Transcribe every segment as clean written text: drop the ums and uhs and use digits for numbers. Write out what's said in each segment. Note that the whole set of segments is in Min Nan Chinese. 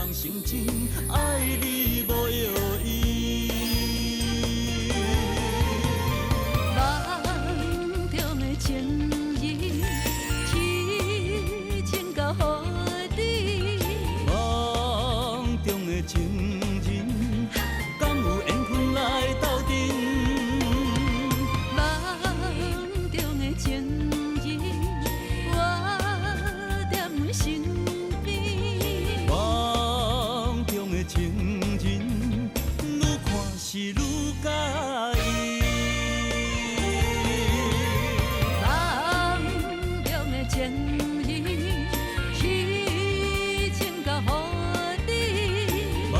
通成真，愛你無藥醫。夢中的情人，痴情到何地？夢中的情人，敢有緣分來鬥陣？夢中的情人，我踮阮身邊。夢中的情人，愈看是愈佮意。夢中的情人，痴情到何地？夢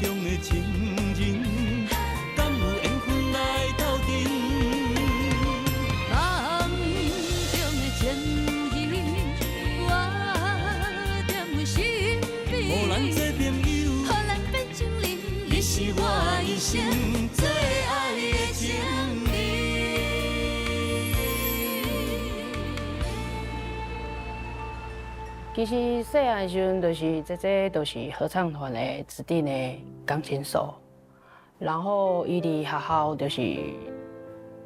中的情人，敢有緣分來鬥陣？夢中的情人，我踮阮身邊。予咱做朋友，予咱變情人，你是我一生最愛的情人。其實細漢時陣就是姐姐，就是合唱團的指定的鋼琴手，然後伊佇學校就是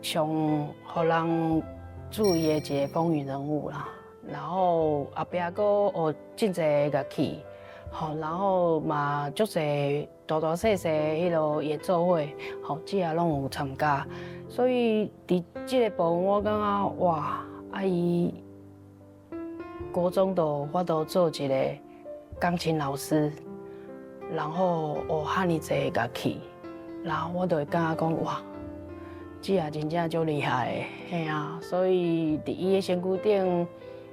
上予人注意的一個風雲人物啦。然後後壁閣學真濟樂器，吼，然後嘛足濟大大細細彼個演奏會，吼，這也攏有參加。所以佇這個部分，我感覺哇，啊伊國中就有法度做一個鋼琴老師，然後學遐爾濟樂器，然後我就會感覺講哇，這也真正足厲害的，嘿啊！所以佇伊的身軀頂，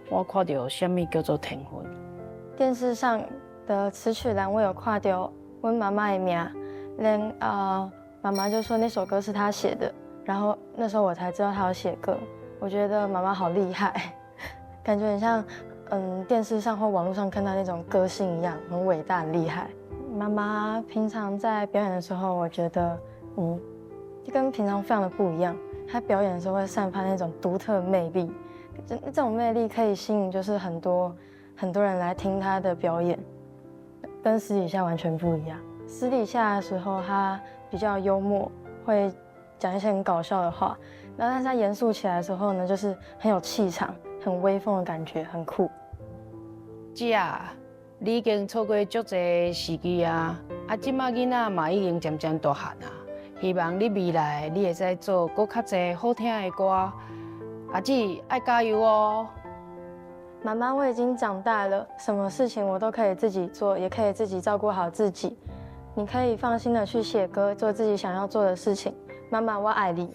我看著啥物叫做天分。電視上的詞曲欄我有看到阮媽媽的名，連媽媽就說那首歌是她寫的，然後那時候我才知道她有寫歌，我覺得媽媽好厲害，感覺很像電視上或網絡上看到那種歌星一樣，很偉大、很厲害。媽媽平常在表演的時候，我覺得就跟平常非常的不一樣。她表演的時候會散發那種獨特魅力，這種魅力可以吸引就是很多很多人來聽她的表演，跟私底下完全不一樣。私底下的時候，她比較幽默，會講一些很搞笑的話。然後，但是她嚴肅起來的時候呢，就是很有氣場、很威風的感覺，很酷。姐啊，你已經錯過足濟時機啊！啊，這馬囡仔嘛已經漸漸大漢啊。希望你未來你會使做閣較濟好聽的歌。阿姊愛加油哦！媽媽，我已經長大了，什麼事情我都可以自己做，也可以自己照顧好自己。你可以放心的去寫歌，做自己想要做的事情。媽媽，我愛你。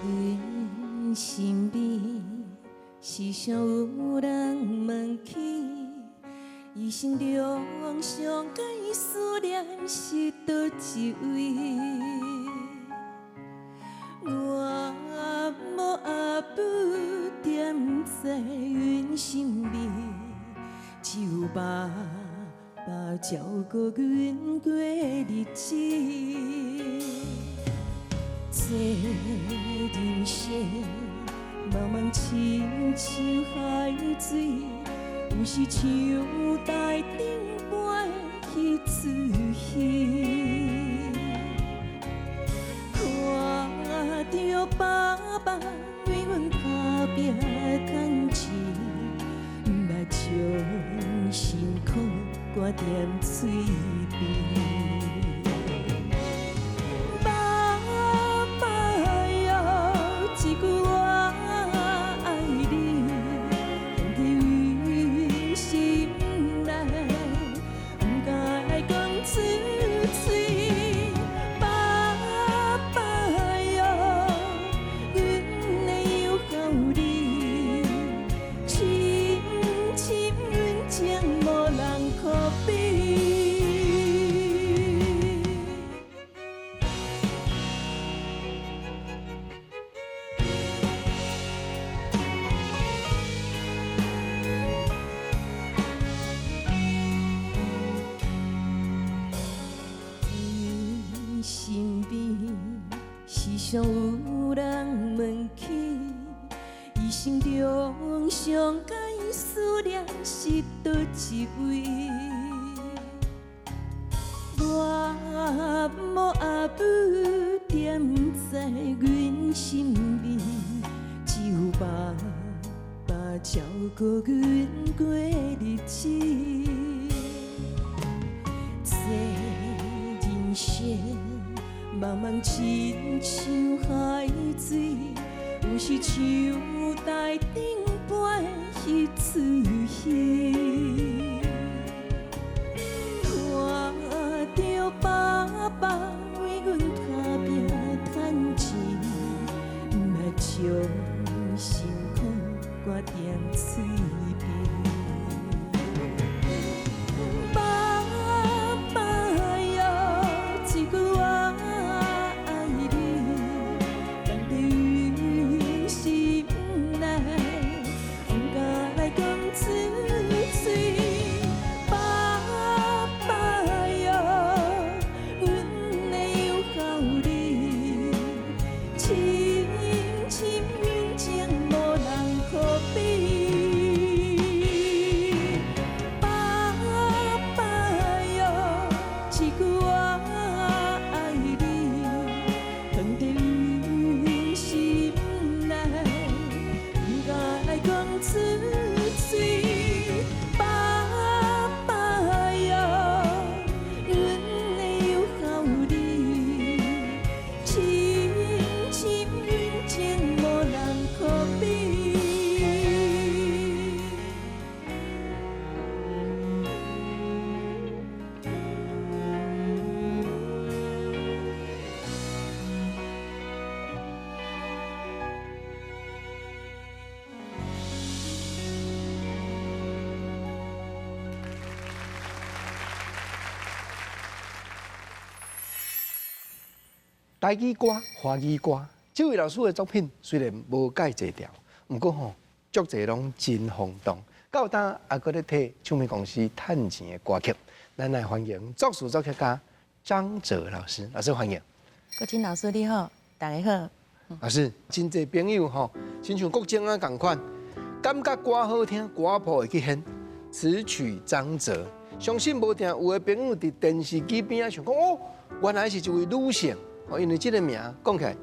阮身邊時常有人問起，一生中上懸思念是佗一位？我無阿母踮在阮身邊，只有爸爸照顧阮過日子。這人生茫茫親像海水，有時像台頂飛彼出去。看著爸爸為阮打拼趁錢，毋捌將辛苦掛踮喙邊。爸爸喲，這句我愛你，藏佇阮心內，毋敢講出嘴。爸爸喲，阮會有孝你，深深溫情無人可比。常有人问起，一生中上悬思念是佗一位？我某阿母踮在阮身边，只有爸爸照顾阮过日子。这人生茫茫亲像海水，有时像台顶飞彼出鱼。看著爸爸为阮打拼趁钱，毋捌将辛苦挂踮喙边。爸爸喲，一句我愛你，放佇阮心內，毋敢來講出嘴。爸爸喲，阮會有孝你，深深溫情無人可比。爸爸喲，一句我愛你，藏佇阮心內，毋敢來講出嘴。爸爸喲，阮會有孝你，深深溫情無人可比。台語歌、華語歌，這位老師的作品雖然無蓋濟條，毋過吼，足濟攏真轟動。到今猶閣咧替唱片公司趁錢的歌曲，咱來歡迎作詞作曲家張哲老師。老師歡迎。國清老師你好，大家好。老師，真濟朋友吼，親像國珍啊仝款，感覺歌好聽，歌譜會去編詞曲張哲。相信無定有的朋友佇電視機邊仔想講哦，原來是一位女性。哦，因為這個名講起來，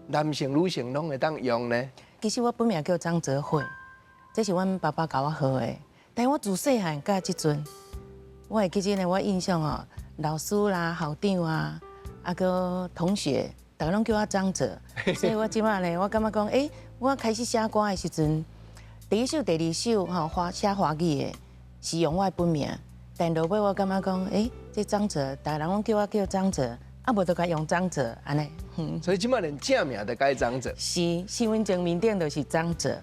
男性、女性攏會當用呢。其實我本名叫張哲慧，這是阮爸爸共我號的。但我自細漢到這陣，我會記得呢，我印象哦，老師啦、校長啊，啊閣同學，逐家攏叫我張哲。所以我這擺呢，我感覺講，欸，我開始寫歌的時陣，第一首、第二首吼，華寫華語的，是用我的本名。但落尾我感覺講，欸，這張哲，逐家人攏叫我叫張哲。啊，無就共用張哲按呢。所以這擺連正名都改張哲。是，身份證面頂就是張哲。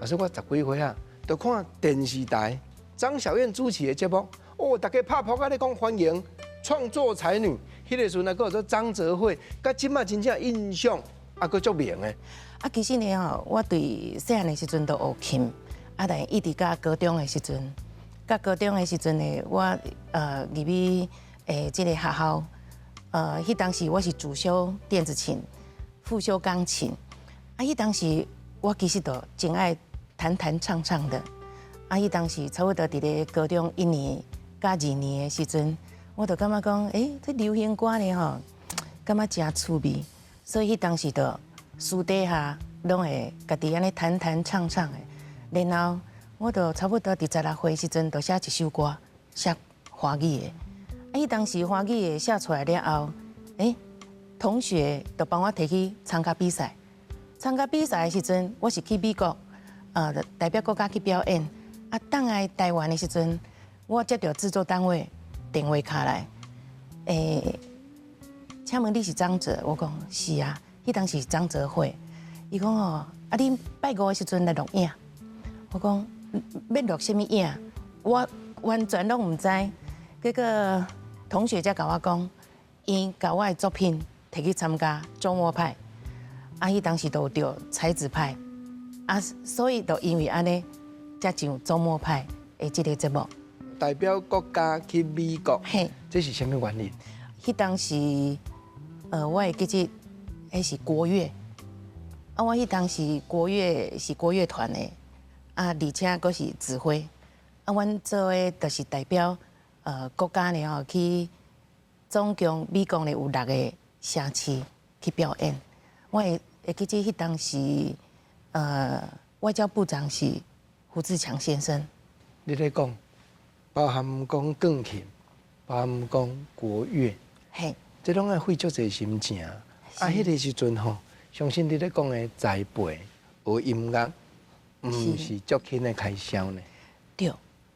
老師，我十幾歲啊，就看電視台張小燕主持的節目，哦，大家拍噗仔咧講歡迎創作才女，彼個時陣啊，閣叫做張哲慧，佮這擺真正印象啊，閣足明的。啊，其實呢吼，我對細漢的時陣就學琴，啊，但一直到高中的時陣，到高中的時陣呢，我入去這個學校。彼當時我是主修電子琴，副修鋼琴。啊，彼當時我其實都真愛彈彈唱唱的。啊，彼當時差不多佇咧高中一年佮二年的時陣，我就感覺講，欸，這流行歌呢吼，感覺誠趣味。所以彼當時就私底下攏會家己按呢彈彈唱唱的。然後我就差不多佇16歲時陣，就寫一首歌，寫華語的。啊！彼當時華語的寫出來了後，欸，同學就幫我提去參加比賽。參加比賽的時陣，我是去美國，代表國家去表演。啊，轉來台灣的時陣，我接到製作單位電話敲來，欸，請問你是張哲？我講是啊。彼當時張哲慧，伊講哦，啊，你拜五的時陣來錄影。我講欲錄啥物影？我完全攏毋知。結果同學才共我講，𪜶共我的作品提去參加周末派，啊，彼當時都有得才子派，啊，所以就因為按呢，才上周末派的這個節目。代表國家去美國，嘿，這是啥物原因？彼當時，我會記得，彼是國樂。啊，我彼當時國樂是國樂團的，啊，而且閣是指揮。啊，阮做的就是代表國家呢吼去總共美國呢有六個城市去表演。我會記得彼當時外交部長是胡志強先生。你咧講，包含講鋼琴，包含講國樂，這攏愛費足濟心情。啊，彼個時陣吼，相信你咧講的栽培學音樂，毋是足輕的開銷呢。對，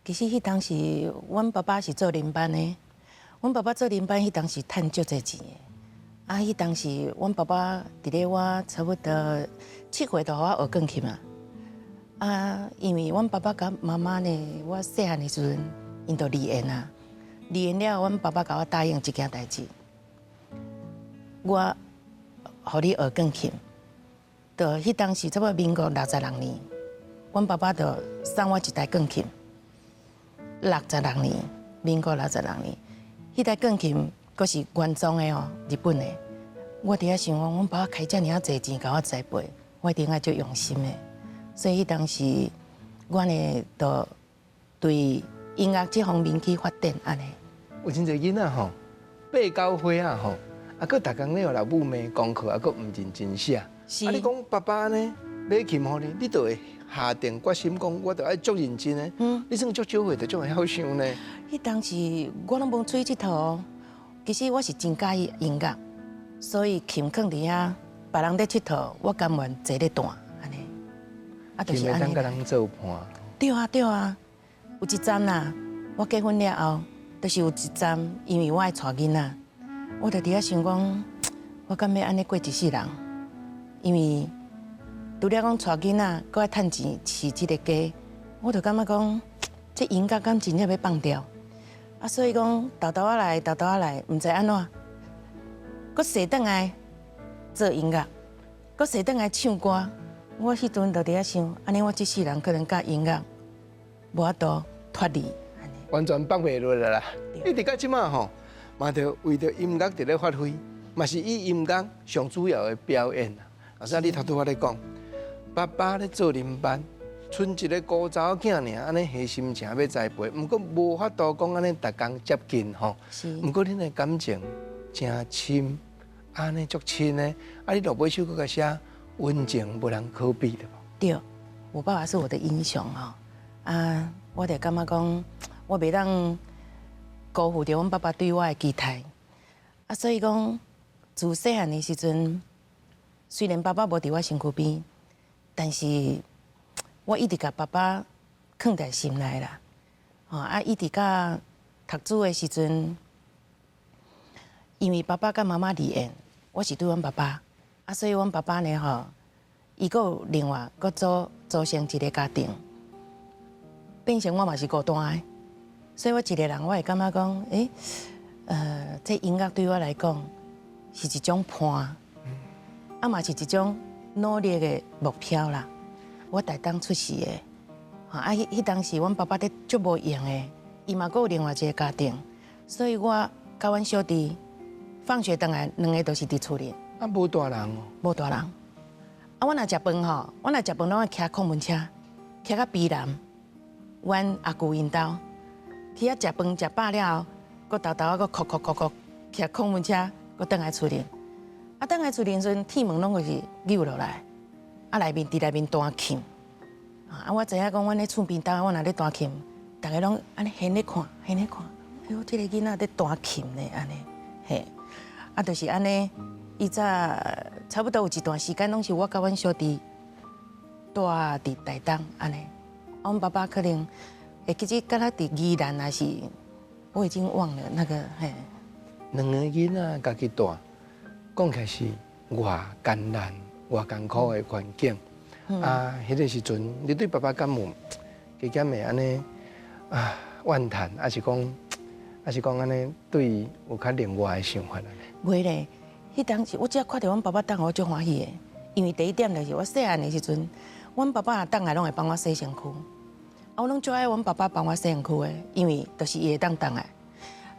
其實彼當時，阮爸爸是做林班的，阮爸爸做林班，彼當時趁足濟錢的。啊，彼當時，阮爸爸佇咧我差不多7歲就予我學鋼琴啊。啊，因為阮爸爸佮媽媽呢，我細漢的時陣，𪜶就離緣啊。離緣了後，阮爸爸共我答應一件代誌，我予你學鋼琴。就彼當時差不多民國66年，阮爸爸就送我一台鋼琴。六十六年，民國六十六年，彼台鋼琴閣是原裝的哦，日本的。我佇遐想講，阮爸爸開遮爾仔濟錢共我栽培，我一定愛足用心的。所以彼當時，我呢就對音樂這方面去發展按呢。有真濟囡仔吼，八九歲啊吼，啊，閣逐工咧予老母罵功課，啊，閣毋認真寫。啊，你講爸爸呢買琴予你，你就會下定決心講，我著愛足認真的。你算足少歲就足會曉想呢。彼當時我攏無出去𨑨迌，其實我是真佮意音樂，所以琴囥佇遐，別人咧𨑨迌，我甘願坐咧彈按呢。啊，就是按呢。琴會當佮人做伴。對啊對啊，有一站啦，我結婚了後，就是有一站，因為我愛帶囡仔，我就佇遐想講，我敢欲按呢過一世人？因為除了講帶囡仔，閣愛趁錢飼這個家，我就感覺講，這音樂敢真正欲放掉？啊，所以講，沓沓仔來，沓沓仔來，毋知按怎，閣踅轉來做音樂，閣踅轉來唱歌。我彼陣就佇遐想，按呢我這世人可能佮音樂無法度脫離。完全放袂落啦！一直到這馬吼，嘛著為著音樂佇咧發揮，嘛是以音樂上主要的表演啦。老師，你頭拄仔咧講，爸爸咧做林班，賰一个孤查某囝爾，按呢彼心情欲栽培，毋過無法度講按呢逐工接近吼。毋過恁的感情誠深，按呢足親的，啊，你落尾首閣共寫溫情無人可比對無？對，我爸爸是我的英雄吼。啊，我就感覺講，我袂當辜負著阮爸爸對我的期待。啊，所以講，自細漢的時陣，雖然爸爸無佇我身軀邊，但是我一直共爸爸囥佇心內啦。吼啊，一直到讀書的時陣，因為爸爸佮媽媽離緣，我是對阮爸爸，啊，所以阮爸爸呢吼，伊閣有另外閣組成一個家庭，變成我嘛是孤單的，所以我一個人我會感覺講，欸，這音樂對我來講是一種伴，啊嘛是一種努力的目標啦。我台東出世的，啊，彼當時阮爸爸咧足無閒的，伊嘛閣有另外一個家庭，所以我佮阮小弟放學轉來，兩个就是佇厝裡。啊，無大人哦。無大人。啊，阮若食飯吼，阮若食飯攏愛騎控門車，騎到卑南，阮阿舅𪜶兜，去遐食飯食飽了後，閣沓沓仔閣哭哭哭哭，騎控門車，閣轉來厝裡。啊，轉來厝裡時陣，鐵門攏就是扭落來，啊，內面佇內面彈琴。啊，我知影講，阮咧厝邊兜，阮若咧彈琴，逐家攏按呢現咧看，現咧看，哎喲，這个囡仔咧彈琴呢，按呢，嘿，啊，就是按呢，以早差不多有一段時間，攏是我佮阮小弟蹛佇台東按呢。啊，阮爸爸可能會記得敢若佇宜蘭，還是我已經忘了那個嘿。兩個囡仔家己蹛，講起來是偌艱難、偌艱苦的環境。啊，彼個時陣，你對爸爸敢有加減會按呢啊怨嘆，抑是講按呢對伊有較另外的想法按呢？袂咧，彼當時我只要看著阮爸爸轉來，我足歡喜的。因為第一點就是我細漢的時陣，阮爸爸若轉來攏會幫我洗身軀，啊，我攏足愛阮爸爸幫我洗身軀的，因為就是伊會當轉來。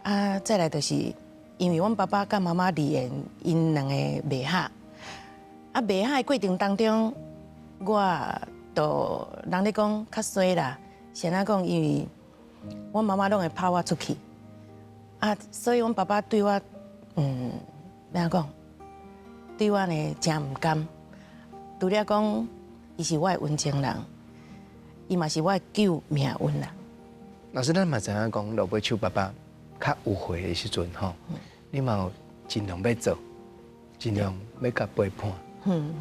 啊，再來就是因為阮爸爸佮媽媽離緣，𪜶兩个袂合，啊，袂合的過程當中，我就人咧講較衰啦，是按怎講？因為阮媽媽攏會拋我出去，啊，所以阮爸爸對我，欲按怎講？對我呢誠毋甘。除了講，伊是我的溫情人，伊嘛是我的救命恩人。老師，咱嘛知影講，落尾手爸爸較有歲的時陣吼，你嘛有盡量欲做，盡量欲共陪伴，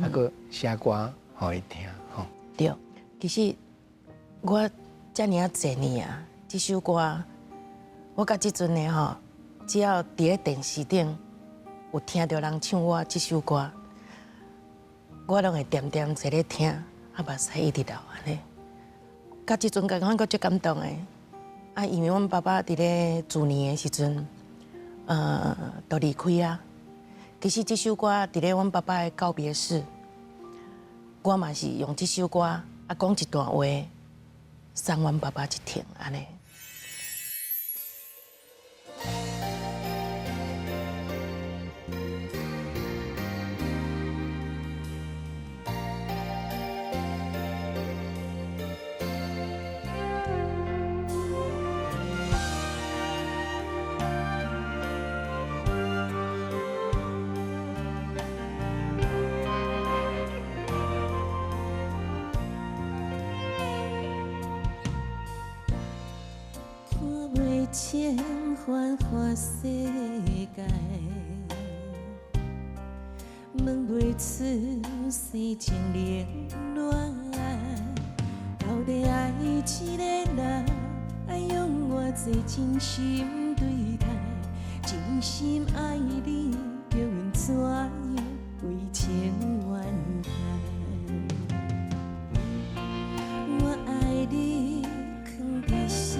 啊，閣寫歌予伊聽吼。對，其實我遮爾仔濟年啊，這首歌我到這陣呢吼，只要佇咧電視頂有聽著人唱我這首歌，我攏會恬恬坐咧聽，啊，目屎一直流按呢。到這陣共款，閣足感動的。啊，因為阮爸爸佇咧舊年的時陣，就離開啊。其實這首歌佇咧阮爸爸的告別式，我嘛是用這首歌啊講一段話，送阮爸爸一程按呢。看袂清繁華世界，問袂出世情冷暖。到底愛一個人，愛用偌濟真心對待，真心愛你，叫阮怎樣為情怨待？我愛你，囥佇心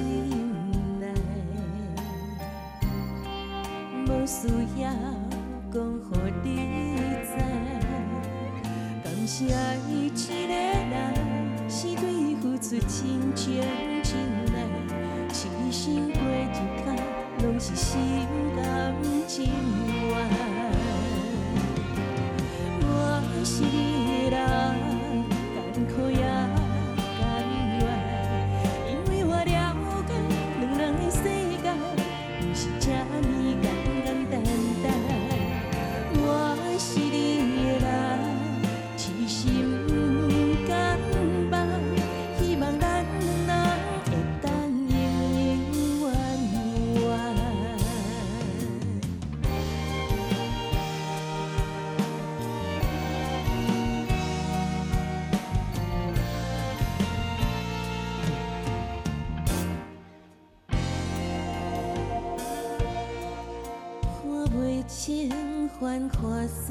內，無需要講予你知。敢是愛一個人，是對付出真情真愛，痴心過一工，攏是心甘情願。我是你的人，艱苦也甘願，因為我了解兩人的世界，毋是這呢簡簡單單。我是你的人，痴心不甘放，希望咱兩人會當永永遠遠。看袂清繁華世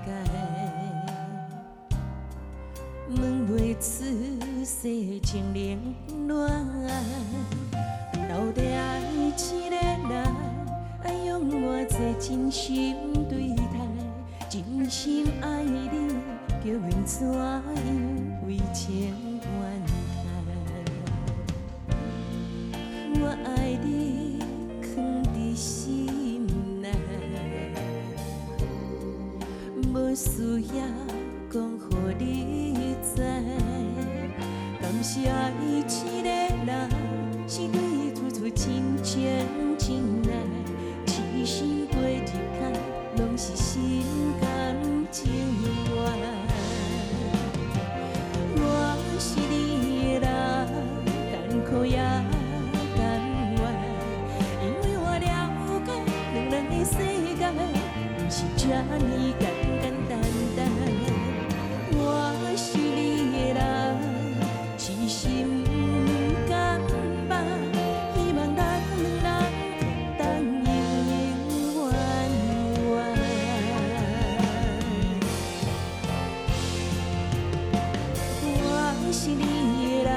界，問袂出世情冷暖。到底愛一個人，愛用偌濟真心對待，真心愛你，叫阮怎樣為情怨待？我愛你，囥佇心內，無需要講予你知。敢是愛一個人，是對付出真情真愛，痴心過一工，攏是心甘情願。我是你的人，艱苦也甘願，因為我了解兩人的世界，毋是這呢簡簡單單。我是你的人，痴心不甘放，希望咱兩人會當永永遠遠。我是你的人，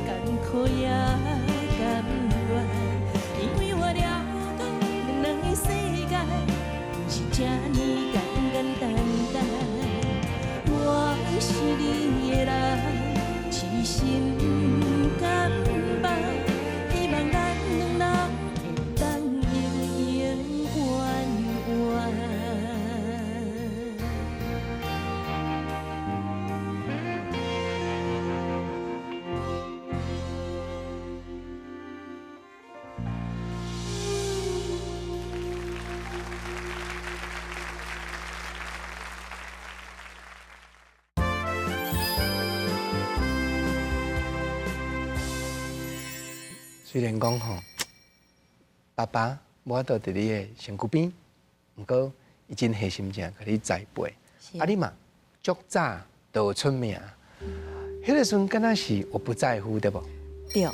艱苦也甘願，因為我了解兩人的世界，毋是這呢簡簡單單。我是你的人，痴心不甘放，希望咱兩人會當永永遠遠。雖然講吼，爸爸無法度佇你的身軀邊，毋過伊真下心情共你栽培。啊，你嘛足早就出名。彼個時陣敢若是我不在乎對無？對，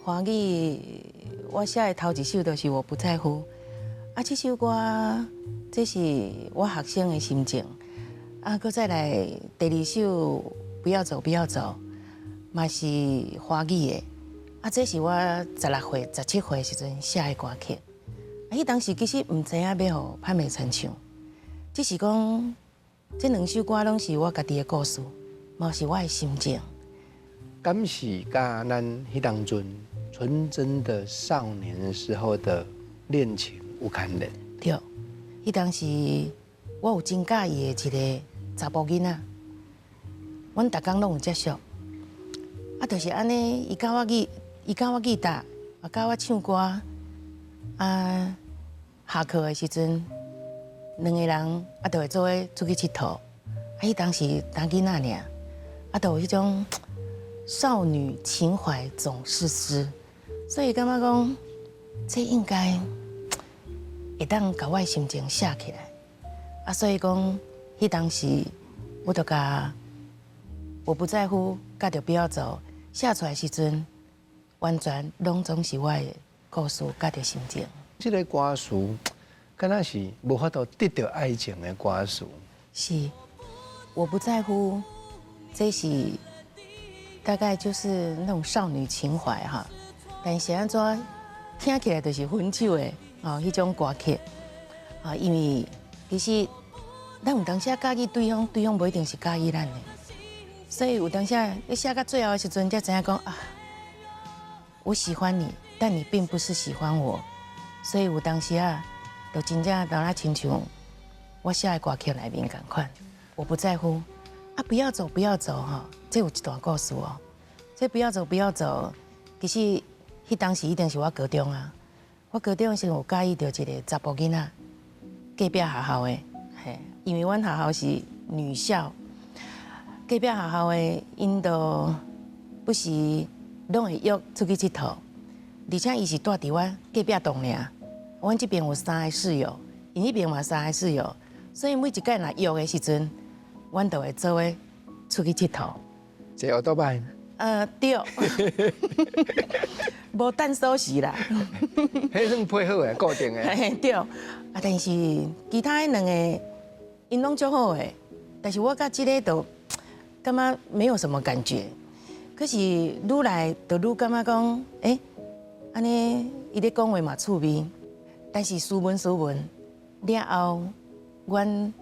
華語我寫的頭一首就是我不在乎。啊，這首歌這是我學生的心情。啊，閣再來第二首不要走，不要走，嘛是華語的。啊，這是我16歲、17歲時陣寫的歌曲。啊，彼當時其實毋知影欲予潘美辰唱，只是講這兩首歌攏是我家己的故事，嘛是我的心情。敢是佮咱彼當陣純真的少年時候的戀情有關聯？對，彼當時我有真佮意的一个查埔囡仔，阮逐工攏有接觸。啊，就是按呢，伊教我吉，伊教我吉他，嘛教我唱歌。啊，下課的時陣，兩个人啊，就會做伙出去𨑨迌。啊，彼當時當囡仔爾，啊，就有彼種少女情懷總是詩，所以感覺講，這應該會當共我的心情寫起來。啊，所以講，彼當時我就共我不在乎，佮著不要走寫出來時陣，完全攏總是我的故事，佮著心情。這个歌詞，敢若是無法度得著愛情的歌詞。是，我不在乎，這是大概就是那種少女情懷哈。但是按怎聽起來就是分手的哦，彼種歌曲啊，因為其實咱有當時佮意對方，對方無一定是佮意咱的，所以有當時你寫到最後的時陣，才知影講啊，我喜歡你，但你並不是喜歡我，所以有當時啊，就真正當咱親像我寫的歌曲內面仝款，我不在乎啊，不要走，不要走哈，這有一段故事哦。這不要走，不要走，其實彼當時一定是我高中啊，我高中時有佮意著一个查埔囡仔，隔壁學校的，嘿，因為阮學校是女校，隔壁學校的𪜶都不時攏會約出去𨑨迌，而且伊是蹛佇我隔壁棟爾，阮這邊有三个室友，𪜶彼邊嘛三个室友，所以每一擺若約的時陣，阮就會做伙出去𨑨迌。坐歐兜拜。對，無等鎖匙啦。彼算配好的，固定的。嘿，對。啊，但是其他彼兩个，𪜶攏足好的，但是我佮這个就感覺沒有什麼感覺。可是愈來就愈感覺講，欸，按呢伊咧講話嘛趣味，但是斯文斯文了後，阮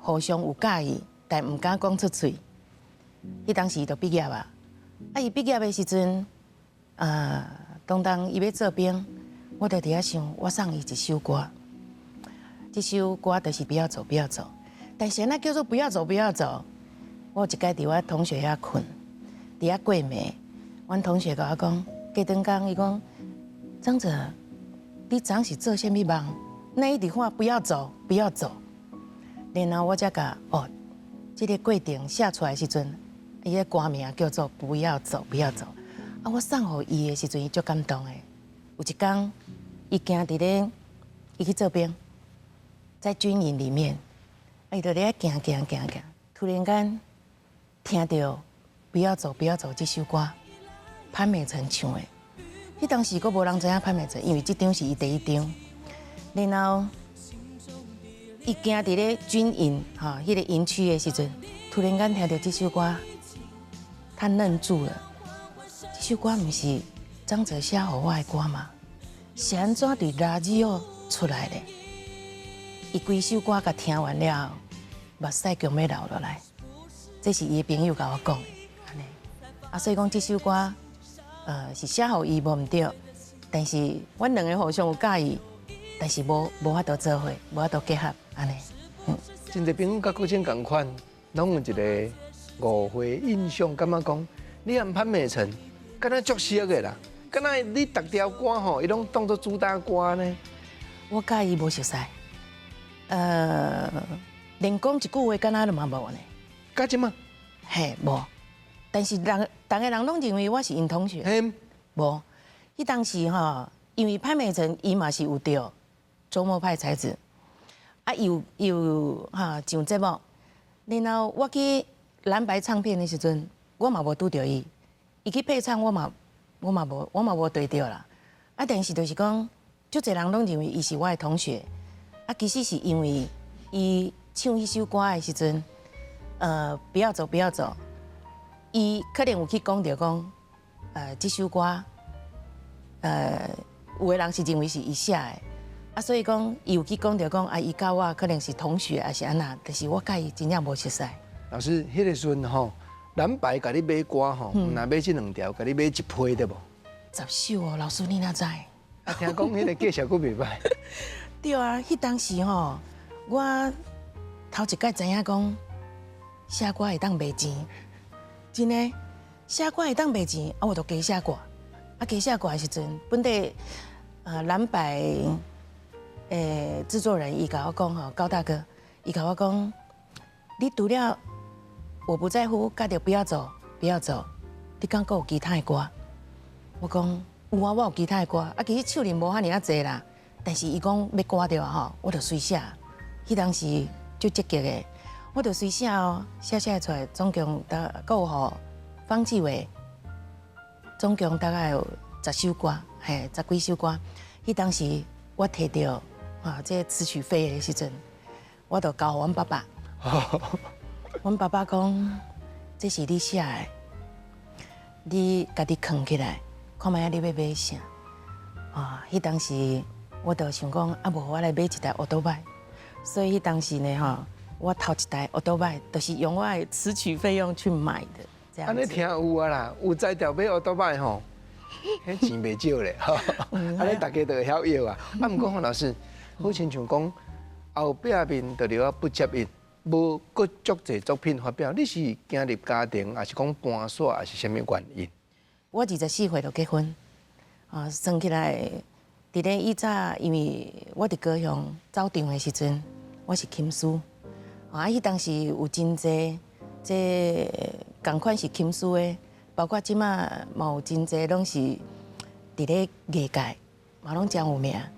互相有佮意，但毋敢講出喙。彼當時伊就畢業啊。啊！伊畢業的時陣，啊，當當伊欲做兵，我就佇遐想，我送伊一首歌，這首歌就是不要走，不要走。但是按怎叫做不要走，不要走？我有一擺佇我同學遐睏，佇遐過暝，阮同學共我講，過轉工伊講，張哲，你昨是做啥物夢？那一直喊不要走，不要走。然後我才共哦，這个過程寫出來時陣。伊个歌名叫做《不要走，不要走》。啊，我送予伊的時陣，伊足感動的。有一工，伊行佇咧，伊去做兵，在軍營裡面，伊就咧行行行行，突然間聽著《不要走，不要走》這首歌，潘美辰唱的。彼當時閣無人知影潘美辰，因為這張是伊第一張。然後，伊行佇咧軍營吼，彼个營區的時陣，突然間聽著這首歌。他愣住了，這首歌毋是張哲寫予我的歌嗎？是按怎佇 radio 出來的？伊規首歌共聽完了後，目屎強欲流落來。這是伊的朋友共我講的，按呢。啊，所以講這首歌，是寫予伊無毋對，但是阮兩个互相有佮意，但是無法度做伙，無法度結合，按呢。嗯，真濟朋友佮郭靖仝款，攏有一个誤會印象，感覺講你和潘美辰敢若足熟的啦，敢若你逐條歌吼，伊攏當做主打歌呢。我佮伊無熟似，連講一句話敢若都嘛無呢。佮這嘛？嘿，無。但是人，逐个人攏認為我是𪜶同學。嘿，無。彼當時吼，因為潘美辰伊嘛是有著周末派才子，啊，有有哈上節目，然後我去藍白唱片的時陣，我嘛無拄著伊，伊去配唱我嘛無對著啦。啊，但是就是講，足濟人攏認為伊是我的同學，啊，其實是因為伊唱彼首歌的時陣，不要走，不要走，伊可能有去講著講，這首歌，有的人是認為是伊寫的，啊，所以講伊有去講著講，啊，伊佮我可能是同學，還是按怎，但是我佮伊真正無熟似。老師，彼個時陣吼，藍白共你買歌吼，毋若買這兩條，共你買一批對無？ 10首哦，老師你哪知？啊，聽講彼個價錢閣袂䆀。對啊，彼當時吼，我頭一擺知影講寫歌會當賣錢，真的，寫歌會當賣錢，啊，我就加寫歌。啊，加寫歌的時陣，本地藍白製作人伊共我講吼，高大哥，伊共我講，你除了我不在乎，佮著不要走，不要走，你敢閣有其他的歌？我講有啊，我有其他的歌，啊，其實唱的無遐爾仔濟啦。但是伊講欲歌著吼，我就隨寫。彼當時足積極的，我就隨寫哦，寫寫出來，總共大閣有予方志偉，總共大概有10首歌，嘿，10幾首歌。彼當時我提著啊，這個詞曲費的時陣，我就交予阮爸爸。阮爸爸講，這是你寫的，你家己囥起來，看覓仔你欲買啥？啊，彼當時我就想講，啊，無我來買一台歐多拜。所以彼當時呢，吼，我頭一台歐多拜，就是用我的詞曲費用去買的。這樣按呢聽有啊啦，有才調買歐多拜吼，彼錢袂少咧。按呢大家都會曉用啊。啊，毋過洪老師，好親像講後壁面就留啊不接應，無閣足濟作品發表。你是走入家庭，還是講搬煞，還是啥物原因？我24歲就結婚，啊，算起來，佇咧以早，因為我佇高雄走場的時陣，我是琴師，啊，彼當時有真濟這仝款是琴師的，包括這馬嘛有真濟攏是佇咧藝界嘛攏誠有名。啊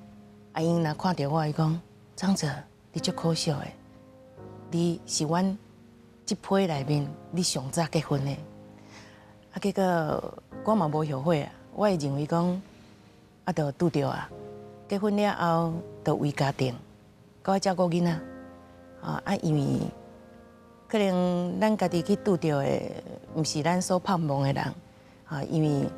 ，𪜶若看著我，伊講張哲，你足可惜的，你是阮這批內面你上早結婚的。啊，結果我嘛無後悔啊，我會認為講，啊，就拄著啊，結婚了後就為家庭，閣愛照顧囡仔，啊，因為可能咱家己去拄著的，毋是咱所盼望的人，啊，因為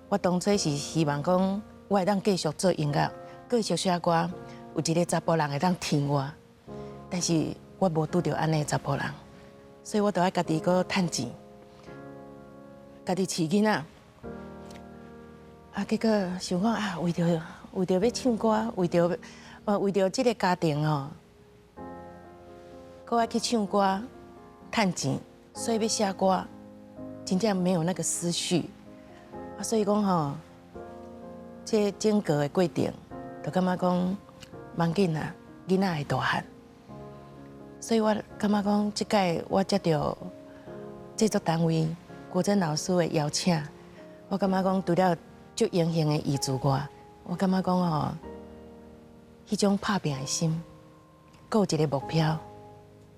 我當初是希望講，我會當繼續做音樂，繼續寫歌，有一個查埔人會當聽我，但是我無拄著按呢查埔人，所以我就愛家己閣趁錢。家己飼囡仔，啊，結果想講啊，為著欲唱歌，為著這個家庭哦，閣愛去唱歌趁錢，所以欲寫歌，真正沒有那個思緒。啊，所以講吼，這整個的過程，就感覺講，無緊啊，囡仔會大漢。所以我感覺講，這擺我接著製作單位國珍老師的邀請，我感覺講除了足榮幸的伊之外，我感覺講吼，彼種拍拚的心，閣有一個目標，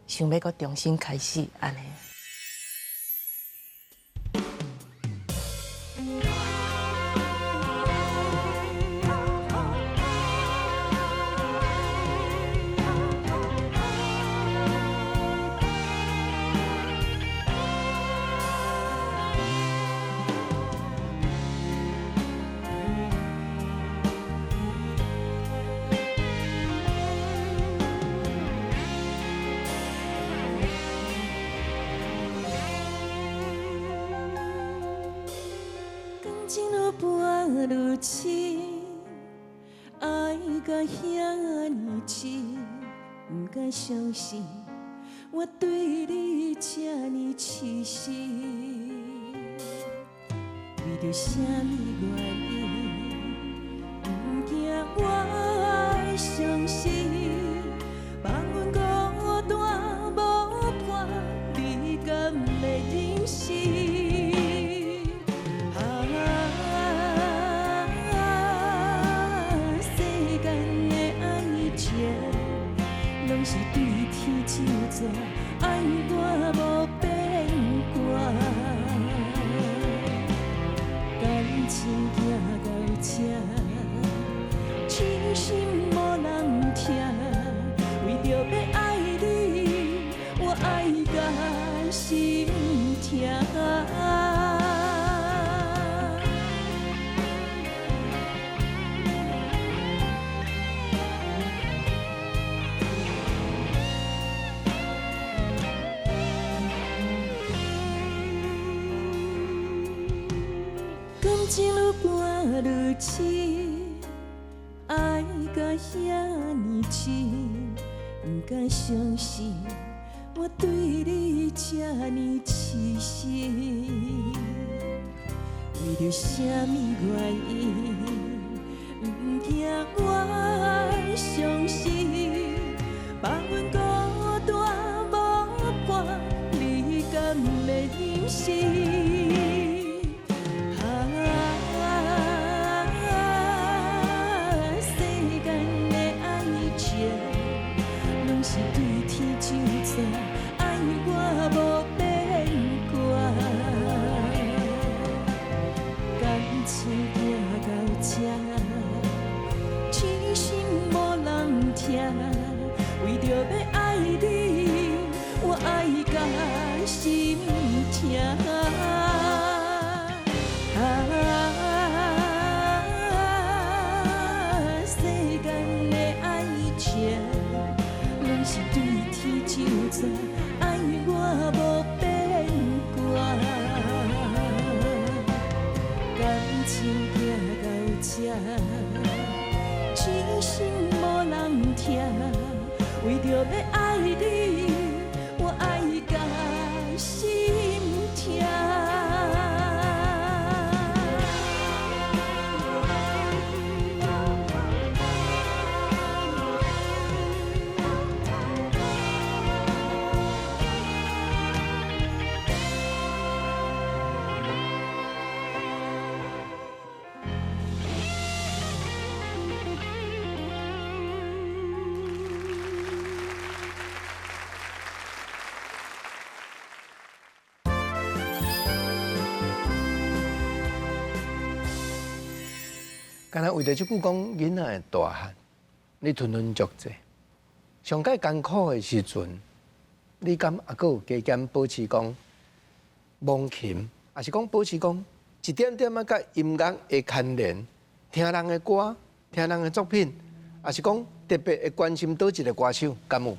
想欲閣重新開始按呢。感情路伴愈深，愛到遐爾深，毋敢相信我對你這呢癡心。為著啥物原因，毋驚我會傷心，放阮孤單無伴，你敢會忍心？啊，心疼。感情愈伴愈深，爱到遐呢深，不敢相信我对你这呢痴心。为著啥物原因，不惊我伤心，放阮孤单无伴，你敢会忍心？啊，世间的爱情，拢是对天咒诅，爱我无变卦。感情行到这，痴心无人听，为著欲爱你，我爱甲心疼。啊，世间的爱情，拢是对天咒诅，爱我无变卦。感情行到这，痴心无人听，为著欲爱你，我爱甲心疼。敢若为著這句講，囡仔會大漢，你吞吞足濟。上蓋艱苦的時陣，你敢猶閣有加減保持講忘琴，抑是講保持講一點點仔佮音樂的牽連，聽人的歌，聽人的作品，抑是講特別會關心佗一個歌手，敢有？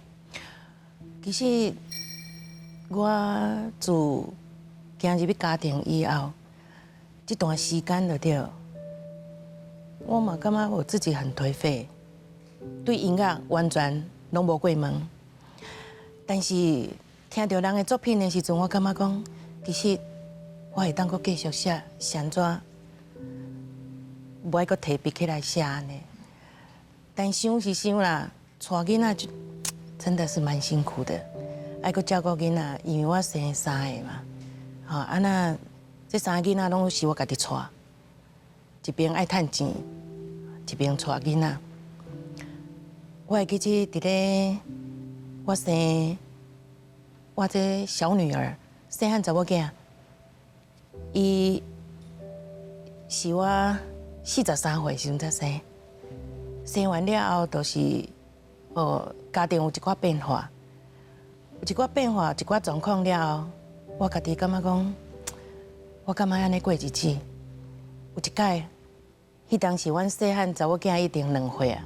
其實我自行入去家庭以後，這段時間就對。我嘛感覺我自己很頹廢，對音樂完全攏無過問。但是聽著人的作品的時陣，我感覺講，其實我會當閣繼續寫，是按怎？無愛閣提筆起來寫按呢。但想是想啦，帶囡仔就真的是蠻辛苦的，愛閣照顧囡仔，因為我生三個嘛，吼啊那這三個囡仔攏是我家己帶。一邊愛趁錢，一邊帶囡仔。我會記得佇咧我生我這小女兒細漢查某囝，伊是我43歲時陣才生，生完了後就是哦家庭有一寡變化，有一寡變化，一寡狀況了後，我家己感覺講，我感覺按呢過日子。有一擺，彼當時阮細漢查某囝已經2歲啊，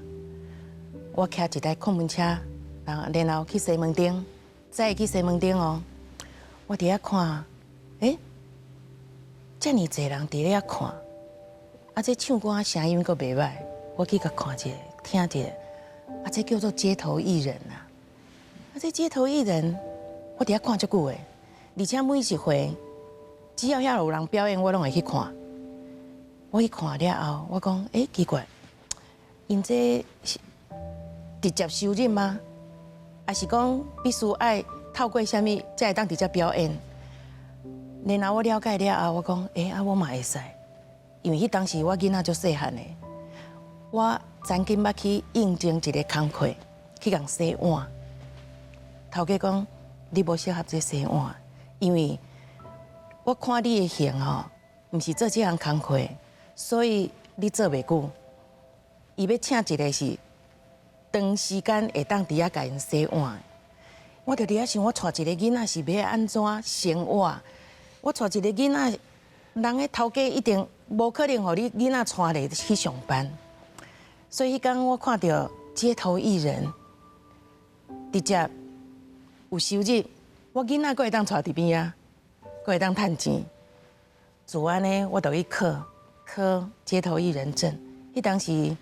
我騎一台控門車，然後去西門町，載伊去西門町哦。我佇遐看，欸，遮爾濟人佇咧遐看，啊，這唱歌聲音閣袂䆀，我去共看一下，聽一下，啊，這叫做街頭藝人啊，啊，這街頭藝人，我佇遐看足久的，而且每一回，只要遐有人表演，我攏會去看。我去看了後，我講，欸，奇怪，𪜶這是直接收入嗎？還是講必須愛透過啥物才會當直接表演？然後我了解了後，我講，欸，啊，我嘛會使，因為彼當時我囡仔足細漢的，我曾經捌去應徵一個工課，去共洗碗。頭家講，你無適合這洗碗，因為我看你的型吼，毋是做這項工課。所以你做袂久，伊欲請一個是長時間會當佇遐共𪜶洗碗。我就佇遐想，我帶一個囡仔是欲按怎生活？我帶一個囡仔，人的頭家一定無可能予你囡仔帶咧去上班。所以彼工我看著街頭藝人，直接有收入，我囡仔閣會當帶佇邊仔，閣會當趁錢。自按呢，我就去考考街頭藝人證。彼當時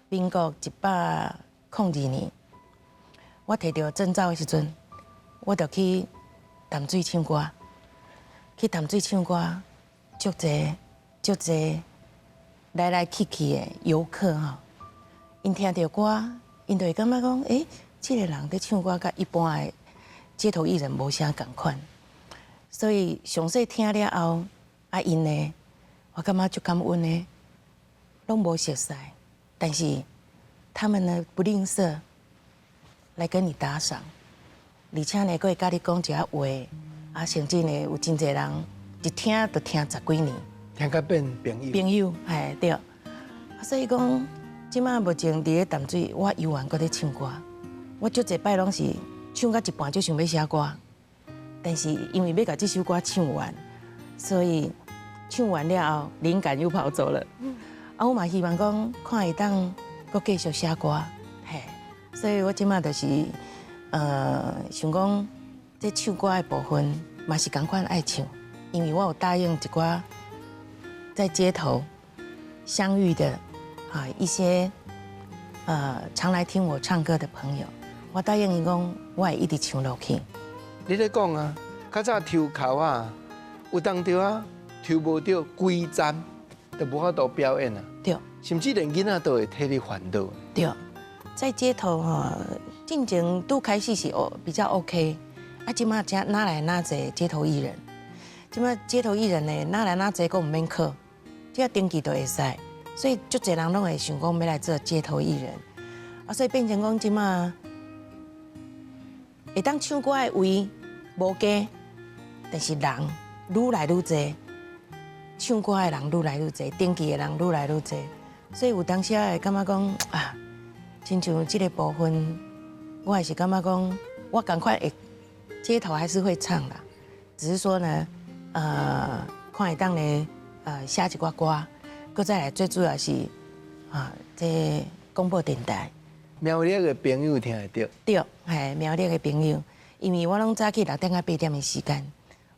民國102年，我提著證照的時陣，我就去淡水唱歌，去淡水唱歌，足濟足濟來來去去的遊客吼，𪜶聽著歌，𪜶就會感覺講，欸，這個人佇唱歌，佮一般的街頭藝人無啥仝款。所以詳細聽了後，啊，𪜶呢，我感覺足感恩的，攏無熟似，但是他們呢不吝嗇來跟你打賞，而且呢，閣會佮你講一寡話，啊，甚至呢有真濟人一聽就聽十幾年，聽甲變朋友。朋友，嘿，對。啊，所以講，這馬目前佇咧淡水，我猶原閣咧唱歌，我足濟擺攏是唱到一半就想欲寫歌，但是因為欲共這首歌唱完，所以唱完了後，靈感又跑走了。啊，我嘛希望講，看會當閣繼續寫歌，嘿。所以我這馬就是，想講這唱歌的部分嘛是仝款愛唱，因為我有答應一寡在街頭相遇的啊一些常來聽我唱歌的朋友，我答應伊講，我會一直唱落去。你咧講啊，較早抽鬮啊，有當著啊，抽無著規站就無法度表演啊。對。甚至連囡仔都會替你煩惱。對，在街頭吼，進前拄開始是哦比較 OK，啊，這馬遮哪來哪濟街頭藝人，這馬街頭藝人呢，哪來哪濟閣毋免考，只要登記就會使，所以足濟人攏會想講欲來做街頭藝人，啊，所以變成講這馬會當唱歌的位無加，但是人愈來愈濟，唱歌的人愈來愈濟，登記的人愈來愈濟，所以有當時會感覺講啊，親像這個部分，我還是感覺講，我仝款會街頭還是會唱啦，只是說呢，看會當呢，寫一寡歌，閣再來最主要是啊，這廣播電台。苗栗的朋友聽會著。對，嘿，苗栗的朋友，因為我攏早起6點到8點的時間，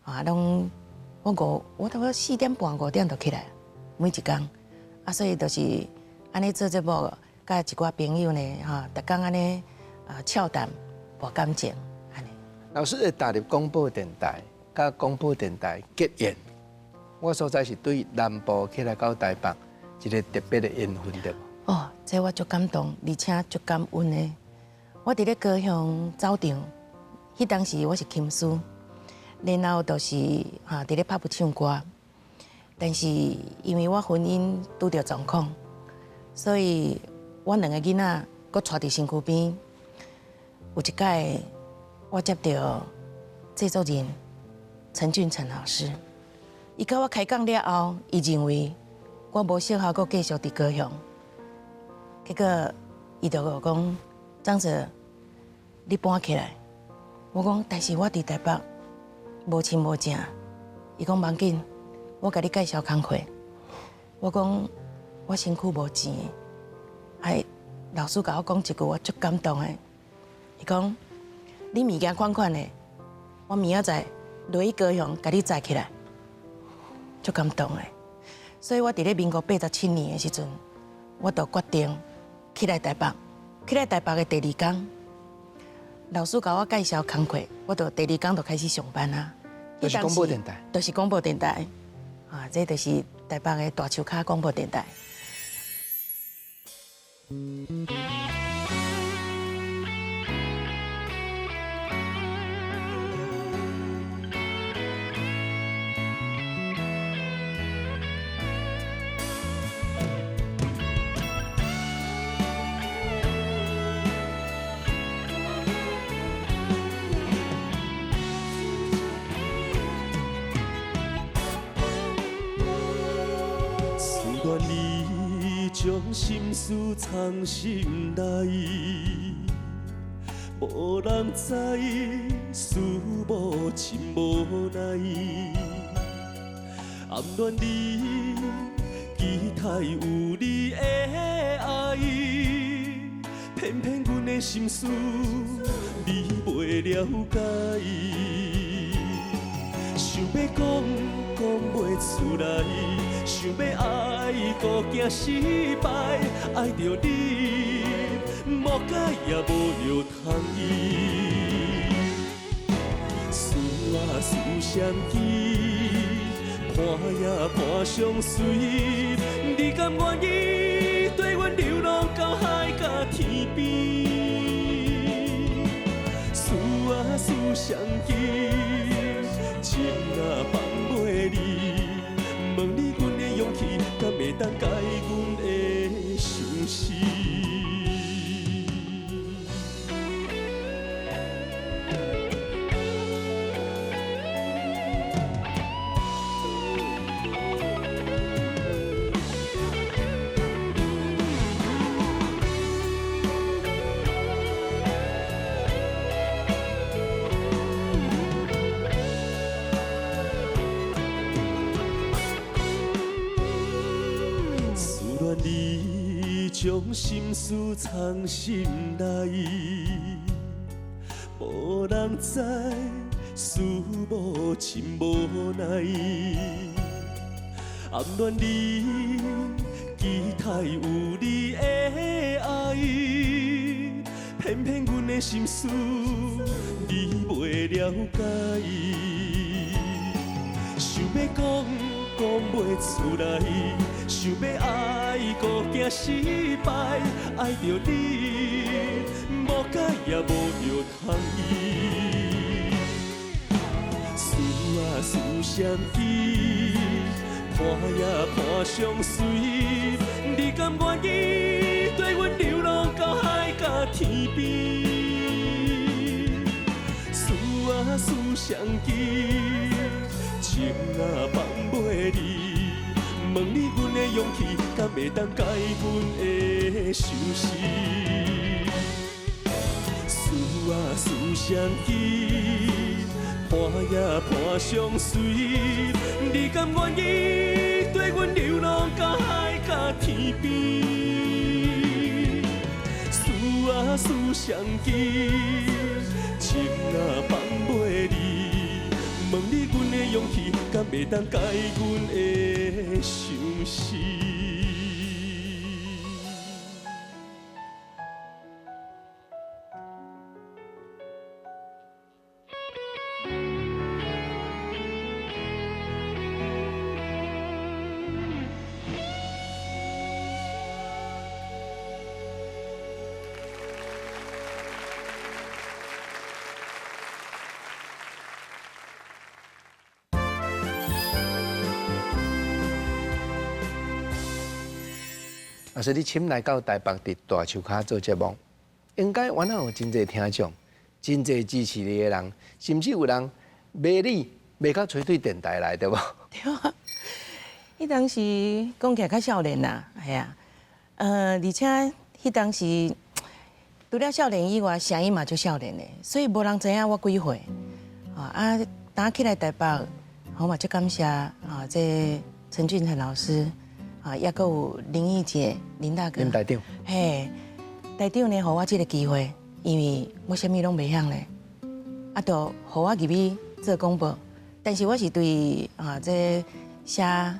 啊，攏我五，我差不多4點半5點就起來，每一工，啊，所以就是按呢做節目，佮一寡朋友呢，吼，逐工按呢啊俏談，博感情，按呢。老師會踏入廣播電台，佮廣播電台結緣，我所在是對南部起來到台北一個特別的緣分，對無？哦，這我足感動，而且足感恩的。我佇咧高雄走場，彼當時我是琴師，然後就是哈佇咧拍布唱歌。但是因為我婚姻拄著狀況，所以我兩個囡仔閣帶佇身軀邊。有一擺，我接著製作人陳俊成老師，伊佮我開講了後，伊認為我無適合閣繼續佇高雄。結果，伊就共我講：張哲，你搬起來。我講，但是我佇台北無親無情。伊講無要緊，我共你介紹工課。我講，我身軀無錢。哎，老師共我講一句，我足感動的。伊講，你物件款款的，我明仔載落去高雄，共你載起來，足感動的。所以我佇咧民國87年的時陣，我就決定起來台北，起來台北的第二工，老師共我介紹工課，我就第二工就開始上班啊。就是廣播電台，就是廣播電台，啊，這就是台北的大樹跤廣播電台。你將心事藏心內，無人知，思母真無奈。暗戀你，期待有你的愛，偏偏阮的心事你袂了解。想欲講，講袂出來，想欲愛，閣驚失敗，愛著你，無解也無藥通醫。思啊思相記，伴也伴相隨，你甘願意綴阮流浪到海角天邊？思啊思相記，情啊放袂離，問你阮的勇氣，敢會當解阮的相思？思戀你，將心事藏心內，無人知，思母真無奈。暗戀你，期待有你的愛，偏偏阮的心事你袂了解。想欲講，講袂出來，想欲愛，閣驚失敗，愛著你，無解也無藥通醫。思啊思相記，伴也伴相隨，你甘願意綴阮流浪到海角天邊？思啊思相記，情啊放袂離，問你阮的勇氣，敢會當解阮的相思？思啊思相記，伴也伴相隨，你甘願意綴阮流浪到海角天邊？思啊思相記，情啊放袂離，問你阮的勇氣，敢會當解阮的相思？啊，所以你親來到台北佇大樹跤做節目，應該原來有真濟聽眾，真濟支持你的人，甚至有人罵你罵到吹對電台來，對無？對啊，彼當時講起來較少年啦，係啊，而且彼當時除了少年以外，聲音嘛足少年的，所以無人知影我幾歲。啊，當起來台北，我嘛足感謝啊，這陳俊誠老師。啊，抑閣有林憶姐、林大哥，林台長，嘿，台長呢，予我這個機會，因為我啥物攏袂曉咧，啊，就予我入去做廣播，但是我是對啊，這寫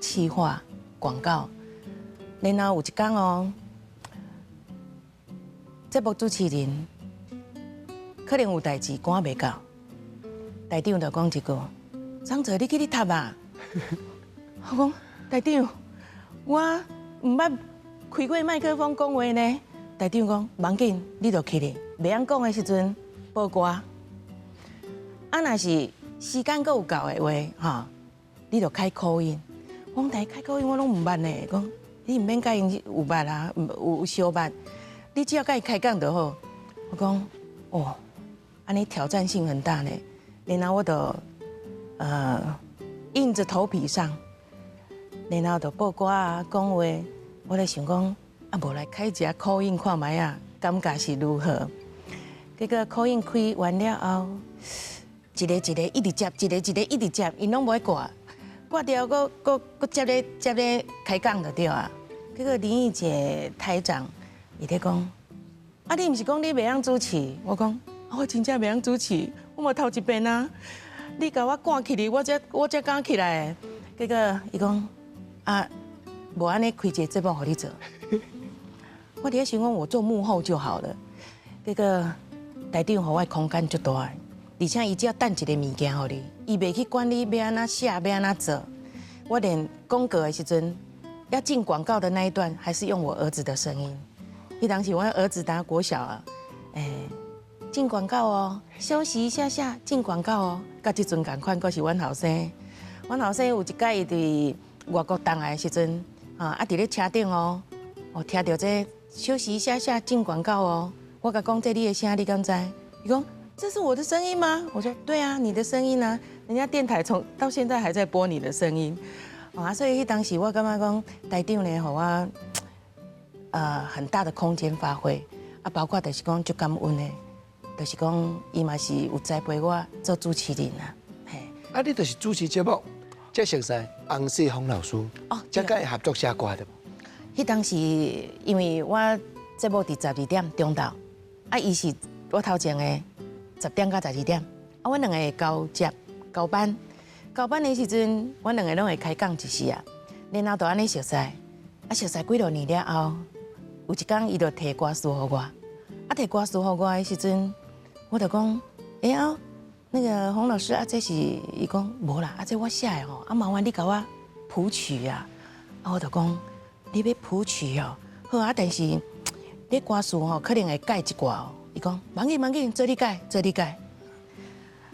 企劃廣告，然後有一天哦，節目主持人可能有代誌趕袂到，台長就講一句：張哲，你去你讀啊！我講。台長，我毋捌開過麥克風講話呢。台長講，無要緊，你就去咧。袂曉講的時陣報歌。啊，若是時間閣有夠的話，吼，你就開口音。我講，開口音我攏毋捌呢。講你毋免佮𪜶有捌啊，有相捌，你只要佮伊開講就好。我講，哦，按呢挑戰性很大呢。然後我就硬著頭皮上。然後就報歌啊，講話，我咧想講，啊，無來開一下口音看覓啊，感覺是如何？結果 call in 開完了後，一个一个一直接，一个一个一直接，𪜶攏無愛掛，掛掉，閣閣閣接咧接咧開講就對啊。結果林義傑台長伊咧講，啊你毋是講你袂曉主持？我講，我真正袂曉主持，我嘛頭一遍啊。你共我趕起來，我才我才敢起來。結果伊講，啊，無按呢開一个節目予你做。我佇咧想講，我做幕後就好了。結果台長予我空間足大的，而且伊只要擲一个物件予你，伊袂去管你欲按怎寫，欲按怎做。我連廣告的時陣要進廣告的那一段，還是用我兒子的聲音。彼當時我兒子當國小啊，欸，進廣告哦，休息一下下，進廣告哦。佮這陣仝款，閣是阮後生。阮後生有一擺伊佇外國轉來的時陣，啊，佇咧車頂哦，我聽著這休息一下下進廣告哦。我共講這你的聲，你敢知？伊講這是我的聲音嗎？我說對啊，你的聲音啊，人家電台從到現在還在播你的聲音。啊，所以彼當時我感覺講台長呢，予我很大的空間發揮，啊，包括就是講足感恩的，就是講伊嘛是有栽培我做主持人啊。嘿，啊，你就是主持節目，才熟似洪世峰老師，哦，才佮伊合作寫歌對無？彼當時因為我節目佇12點中晝，啊，伊是我頭前的10點到12點，啊，阮兩个會交接交班，交班的時陣，阮兩个攏會開講一時啊，然後就按呢熟似，啊，熟似幾落年了後，有一工伊就提歌詞予我，啊，提歌詞予我的時陣，我就講，欸啊，那個洪老師啊，這是伊講無啦，啊，這我寫的吼，啊，麻煩你共我譜曲啊，啊，我就講你欲譜曲哦，好啊，但是你歌詞吼可能會改一寡哦。伊講，無要緊，無要緊，做你改，做你改。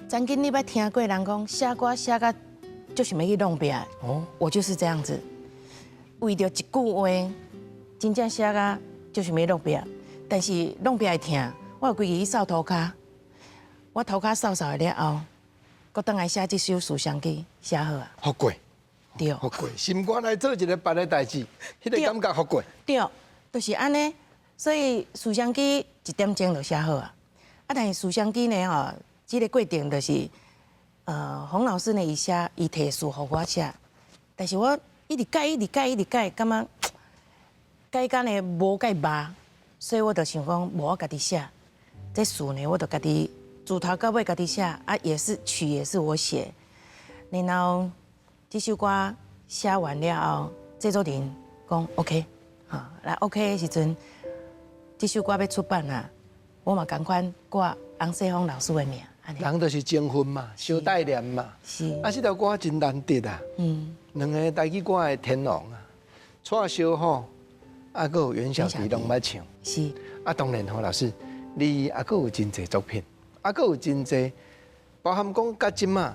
曾經你捌聽過人講寫歌寫甲就想欲去弄壁，哦，我就是這樣子，為著一句話，真正寫甲就想欲弄壁，但是弄壁會疼，我有規日去掃塗跤，我塗跤掃掃了後，閣轉來寫這首《思雙枝》，寫好啊。予過，對，予過，心肝來做一个別个代誌，彼个感覺予過。對，就是按呢，所以《思雙枝》一點鐘就寫好啊。啊，但是《思雙枝》呢，吼，這个過程就是，洪老師呢，伊寫，伊提詞予我寫，但是我一直改，一直改，一直改，感覺改甲呢無蓋肉，所以我就想講，無我家己寫，這詞呢，我就家己自頭到尾家己寫，啊，也是曲也是我寫，然後這首歌寫完了後，製作人講 OK，哈，來 OK 的時陣，這首歌欲出版啊，我嘛仝款掛洪世峰老師的名。人就是情分嘛，相帶連嘛。是。啊，這條歌真難得啊。兩个台語歌的天王啊，蔡小虎，啊，閣有袁小迪攏捌唱。是。啊，當然吼，老師，你啊，閣有真濟作品，啊，閣有真濟，包含講到這馬，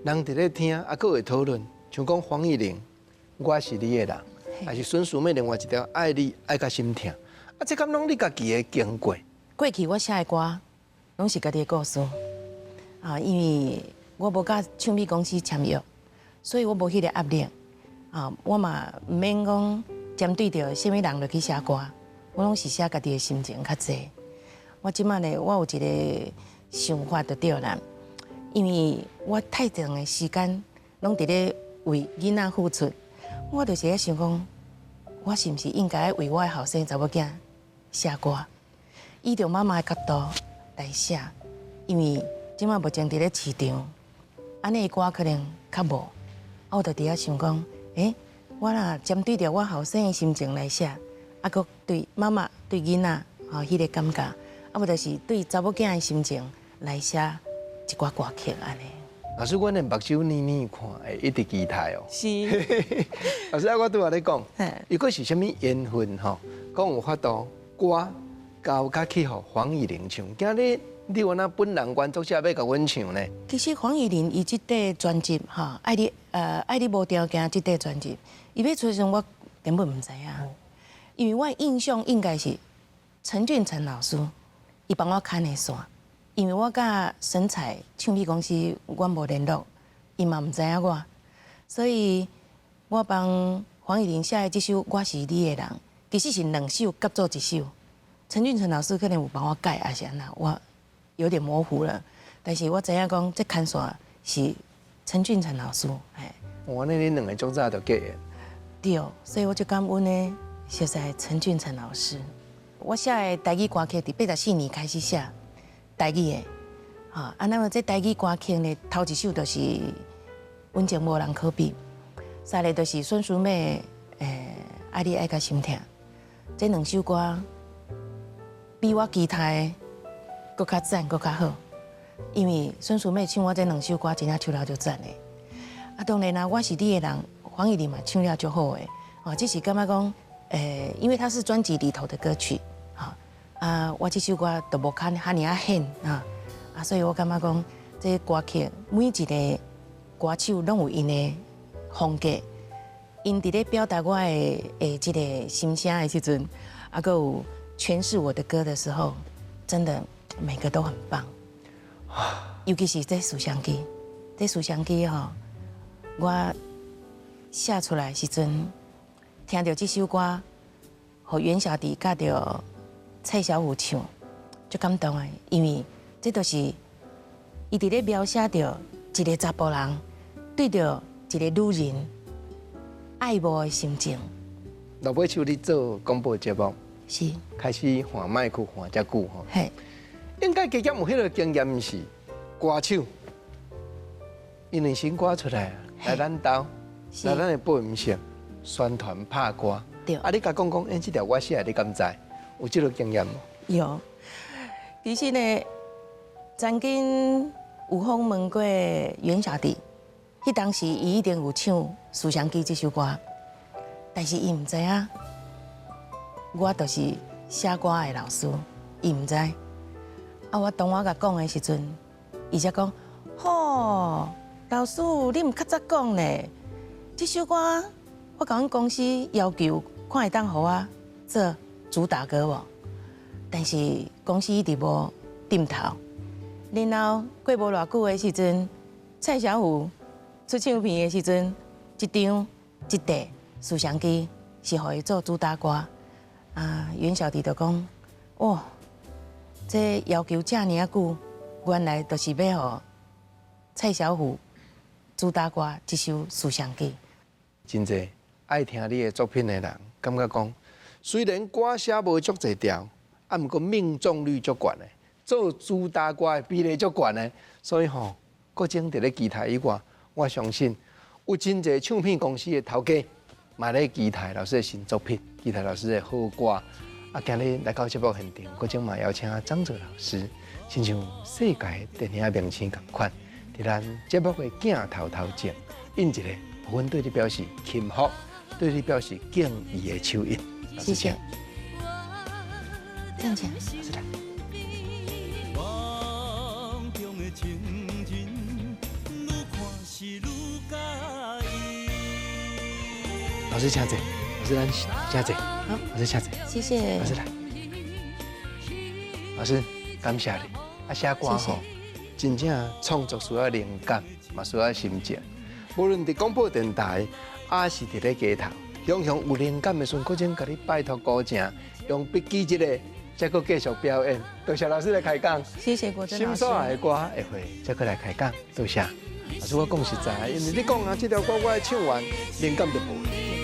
人佇咧聽，啊，閣會討論，像講黃乙玲，我是你的人，還是孫淑媚另外一條愛你愛甲心疼，啊，這敢攏你家己的經過？過去我寫的歌，攏是家己的故事。啊，因為我無佮唱片公司簽約，所以我無彼个壓力。啊，我嘛毋免講針對著啥物人落去寫歌，我攏是寫家己的心情較濟。我這馬呢，我有一个想法就對啦，因為我太長的時間攏佇咧為囡仔付出，我就是咧想講，我是毋是應該為我的後生查某囝寫歌，以著媽媽的角度來寫，因為這馬目前佇咧市場，按呢的歌可能較無，啊，我就佇遐想講，欸，我若針對著我後生的心情來寫，啊，閣對媽媽對囡仔吼彼个感覺，啊，無就是對查某囝的心情來寫一寡歌曲按呢。老師，阮的目睭黏黏看，會一直期待哦。是。老師，啊，我拄仔咧講，伊閣是啥物緣分吼？講有法度歌交較去予黃乙玲唱，今日你有哪本人原作者欲共阮唱呢？其實黃乙玲伊這塊專輯吼，愛你無條件這塊專輯，伊欲出的時陣，我根本毋知影，因為我印象應該是陳俊成老師，伊幫我牽的線，因為我佮神采唱片公司阮無聯絡，伊嘛毋知影我，所以我幫黃乙玲寫的這首《我是你的人》，其實是兩首合做一首。陳俊成老師可能有幫我改，還是按怎，我有點模糊了。但是我知影講，這牽線是陳俊成老師，嘿。哇，那恁兩个足早就結緣。對，所以我就感恩呢，熟似陳俊成老師。我寫的台語歌曲，佇84年開始寫台語的，哈啊，那麼這台語歌曲呢，頭一首就是《溫情無人可比》，三个就是孫淑媚的《愛你愛甲心疼》，這兩首歌比我其他的閣較讚，閣較好，因為孫淑媚唱我這兩首歌，真正唱了足讚的。啊，當然啦，我是你的人，黃乙玲嘛唱了足好的，哦，只是感覺講，因為它是專輯裡頭的歌曲，哈，啊，我這首歌都無較遐爾仔顯啊，啊，所以我感覺講，這歌曲每一个歌手攏有𪜶的風格，𪜶佇咧表達我的這个心聲的時陣，啊，閣有詮釋我的歌的時候，真的每個都很棒，尤其是這思想機，這思想機吼。我寫出來時陣，聽著這首歌，予袁小弟佮著蔡小虎唱，足感動的，因為這就是伊佇咧描寫著一个查埔人對著一个女人愛慕的心情。落尾手你做廣播節目，是開始換麥克換遮久吼，嘿，應該加減有彼个經驗是歌手，因為新歌出來。來咱兜，來咱的播音室宣傳拍歌。對。啊，你共講講，欸，這條我寫的，你敢知？有這个經驗無？有。其實呢，曾經有訪問過袁小弟，彼當時伊一定有唱《思想記》這首歌，但是伊毋知影，我就是寫歌的老師，伊毋知。啊，我當我共講的時陣，伊才講，吼。老師，你毋較早講呢？這首歌我共阮公司要求，看會當予我做主打歌無？但是公司一直無點頭。然後過無偌久的時陣，蔡小虎出唱片的時陣，這張這塊思想機是予伊做主打歌。啊，袁小弟就講，哇，這要求遮爾仔久，原來就是欲予蔡小虎主打歌這首《思想記》。真濟愛聽你的作品的人，感覺講，雖然歌寫無足濟條，啊，毋過命中率足懸的，做主打歌的比例足懸的，所以吼，國臻佇咧期待以外，我相信有真濟唱片公司的頭家嘛咧期待老師的新作品，期待老師的好歌。啊，今日來到節目現場，國臻嘛邀請張哲老師，親像世界電影明星仝款，佇咱節目的鏡頭頭前，印一个，阮對你表示欽服，對你表示敬意的手印。謝謝。這樣子。是的。夢中的情人，愈看是愈佮意。老師請坐，老師咱請坐。好，老師請坐。謝謝。老師來。老師感謝你。啊，寫歌吼，真正創作需要靈感，嘛需要心情。無論佇廣播電台，抑是佇咧街頭，常常有靈感的時陣，國臻共你拜託鼓聲，用筆記一个，才閣繼續表演。多謝老師來開講。謝謝國臻老師。心所愛的歌會會，才閣來開講。多謝。老師，我講實在，因為你講啊，這條歌我唱完，靈感就無。